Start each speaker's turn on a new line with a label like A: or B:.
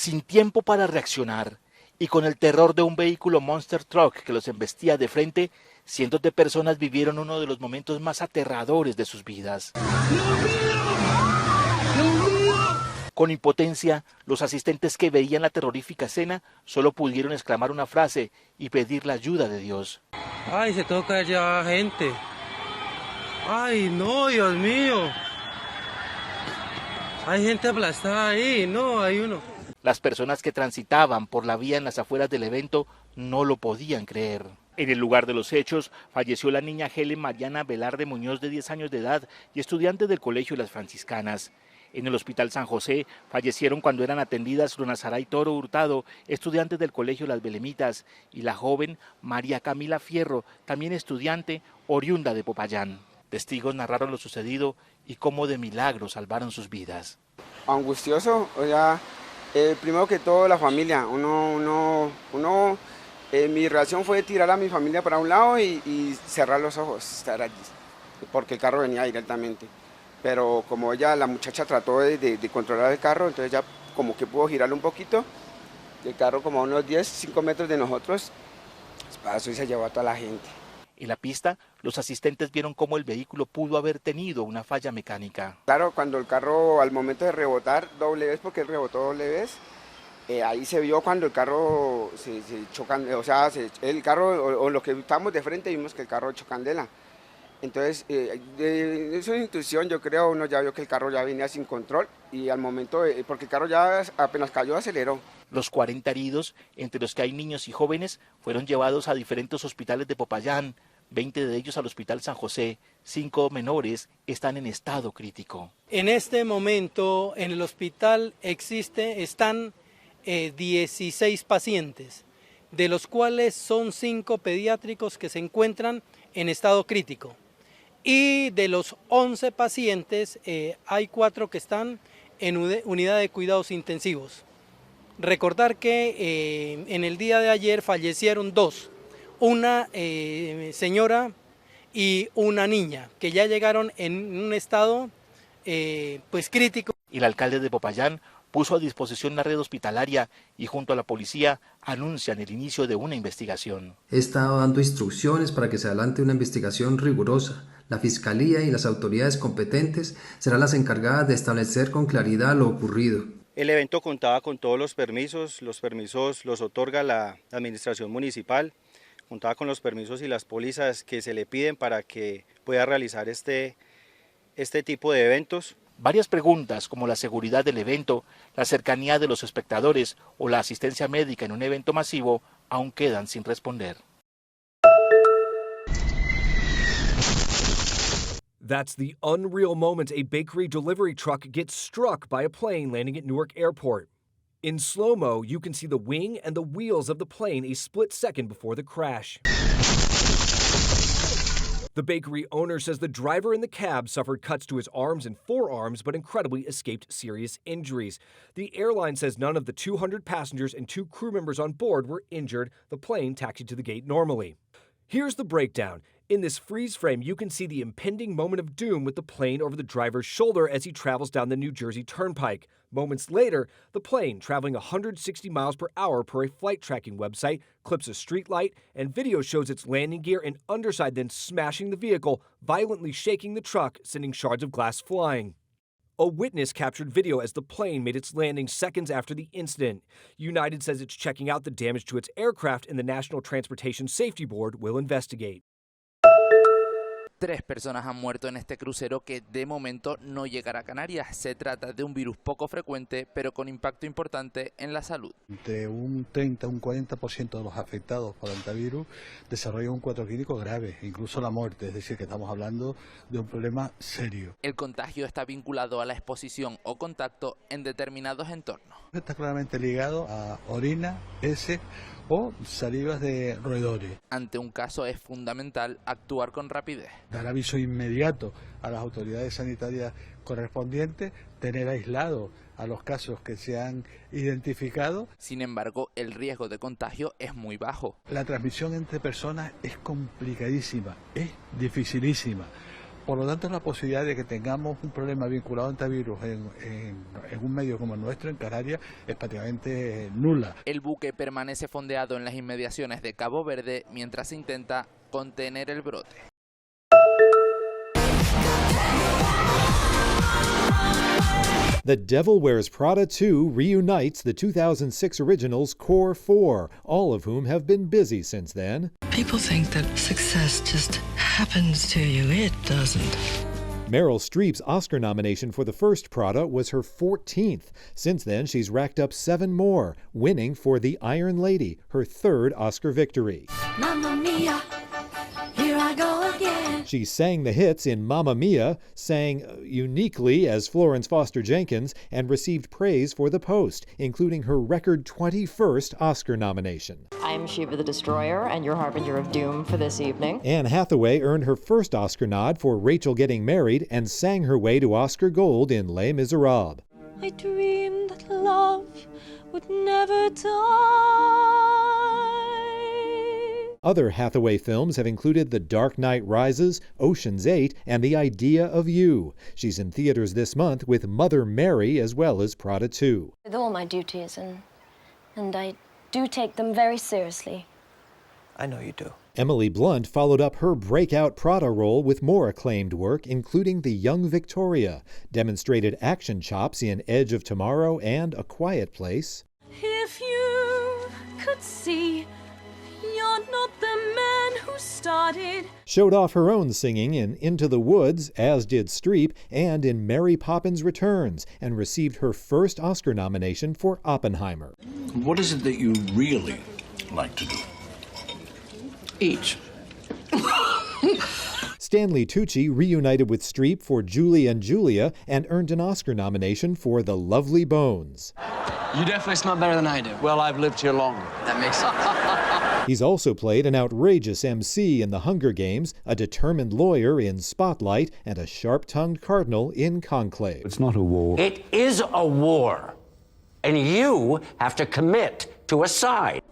A: Sin tiempo para reaccionar y con el terror de un vehículo Monster Truck que los embestía de frente, cientos de personas vivieron uno de los momentos más aterradores de sus vidas. Con impotencia, los asistentes que veían la terrorífica escena solo pudieron exclamar una frase y pedir la ayuda de Dios.
B: Ay, se toca ya gente. Ay, no, Dios mío. Hay gente aplastada ahí, no, hay uno.
A: Las personas que transitaban por la vía en las afueras del evento no lo podían creer. En el lugar de los hechos falleció la niña Helen Mariana Velarde Muñoz, de 10 años de edad y estudiante del Colegio Las Franciscanas. En el Hospital San José fallecieron cuando eran atendidas Luna Saray Toro Hurtado, estudiante del Colegio Las Belemitas, y la joven María Camila Fierro, también estudiante, oriunda de Popayán. Testigos narraron lo sucedido y cómo de milagro salvaron sus vidas.
C: Angustioso, primero que todo la familia. Mi reacción fue tirar a mi familia para un lado y cerrar los ojos, estar allí, porque el carro venía directamente. Pero como ella, la muchacha trató de controlar el carro, entonces ya pudo girarlo un poquito, el carro como a unos 10, 5 metros de nosotros, pasó y se llevó a toda la gente.
A: En la pista, los asistentes vieron cómo el vehículo pudo haber tenido una falla mecánica.
C: Claro, cuando el carro al momento de rebotar doble vez, porque él rebotó doble vez, ahí se vio cuando el carro se, se choca, o sea, se, el carro, o, o lo que estábamos de frente, vimos que el carro echó candela. Entonces, de, es una intuición, yo creo, uno ya vio que el carro ya venía sin control y al momento, de, porque el carro ya apenas cayó, aceleró.
A: Los 40 heridos, entre los que hay niños y jóvenes, fueron llevados a diferentes hospitales de Popayán, 20 de ellos al Hospital San José, 5 menores están en estado crítico.
D: En este momento en el hospital están 16 pacientes, de los cuales son 5 pediátricos que se encuentran en estado crítico. Y de los 11 pacientes, hay 4 que están en unidad de cuidados intensivos. Recordar que en el día de ayer fallecieron 2, una señora y una niña, que ya llegaron en un estado crítico.
A: El alcalde de Popayán puso a disposición la red hospitalaria y junto a la policía anuncian el inicio de una investigación.
E: He estado dando instrucciones para que se adelante una investigación rigurosa. La Fiscalía y las autoridades competentes serán las encargadas de establecer con claridad lo ocurrido.
F: El evento contaba con todos los permisos, los permisos los otorga la administración municipal, contaba con los permisos y las pólizas que se le piden para que pueda realizar este tipo de eventos.
A: Varias preguntas como la seguridad del evento, la cercanía de los espectadores o la asistencia médica en un evento masivo aún quedan sin responder.
G: That's the unreal moment a bakery delivery truck gets struck by a plane landing at Newark Airport. In slow-mo, you can see the wing and the wheels of the plane a split second before the crash. The bakery owner says the driver in the cab suffered cuts to his arms and forearms, but incredibly escaped serious injuries. The airline says none of the 200 passengers and 2 crew members on board were injured. The plane taxied to the gate normally. Here's the breakdown. In this freeze frame, you can see the impending moment of doom with the plane over the driver's shoulder as he travels down the New Jersey Turnpike. Moments later, the plane, traveling 160 miles per hour per a flight tracking website, clips a streetlight, and video shows its landing gear and underside then smashing the vehicle, violently shaking the truck, sending shards of glass flying. A witness captured video as the plane made its landing seconds after the incident. United says it's checking out the damage to its aircraft, and the National Transportation Safety Board will investigate.
H: 3 personas han muerto en este crucero que de momento no llegará a Canarias. Se trata de un virus poco frecuente, pero con impacto importante en la salud.
I: Entre un 30 y un 40% de los afectados por hantavirus desarrollan un cuadro clínico grave, incluso la muerte, es decir, que estamos hablando de un problema serio.
H: El contagio está vinculado a la exposición o contacto en determinados entornos.
I: Está claramente ligado a orina, heces o salivas de roedores.
H: Ante un caso es fundamental actuar con rapidez.
I: Dar aviso inmediato a las autoridades sanitarias correspondientes, tener aislado a los casos que se han identificado.
H: Sin embargo, el riesgo de contagio es muy bajo.
I: La transmisión entre personas es complicadísima, es dificilísima. Por lo tanto, la posibilidad de que tengamos un problema vinculado a hantavirus en, en, en un medio como el nuestro, en Canarias, es prácticamente nula.
H: El buque permanece fondeado en las inmediaciones de Cabo Verde mientras se intenta contener el brote.
J: The Devil Wears Prada 2 reunites the 2006 original's core four, all of whom have been busy since then.
K: People think that success just happens to you. It doesn't.
J: Meryl Streep's Oscar nomination for the first Prada was her 14th. Since then, she's racked up seven more, winning for The Iron Lady, her third Oscar victory.
L: Mamma mia, here I go again.
J: She sang the hits in Mamma Mia, sang uniquely as Florence Foster Jenkins, and received praise for The Post, including her record 21st Oscar nomination.
M: I'm Shiva the Destroyer and your Harbinger of Doom for this evening.
J: Anne Hathaway earned her first Oscar nod for Rachel Getting Married and sang her way to Oscar Gold in Les Miserables.
L: I dreamed that love would never die.
J: Other Hathaway films have included The Dark Knight Rises, Ocean's 8, and The Idea of You. She's in theaters this month with Mother Mary as well as Prada 2.
N: With all my duties, and, and I do take them very seriously.
O: I know you do.
J: Emily Blunt followed up her breakout Prada role with more acclaimed work, including The Young Victoria, demonstrated action chops in Edge of Tomorrow and A Quiet Place.
L: If you could see, you're not the man who started.
J: Showed off her own singing in Into the Woods, as did Streep, and in Mary Poppins Returns, and received her first Oscar nomination for Oppenheimer.
P: What is it that you really like to do?
O: Eat.
J: Stanley Tucci reunited with Streep for Julie and Julia and earned an Oscar nomination for The Lovely Bones.
O: You definitely smell better than I do.
P: Well, I've lived here longer.
O: That makes sense.
J: He's also played an outrageous MC in The Hunger Games, a determined lawyer in Spotlight, and a sharp tongued cardinal in Conclave.
Q: It's not a war.
R: It is a war. And you have to commit to a side.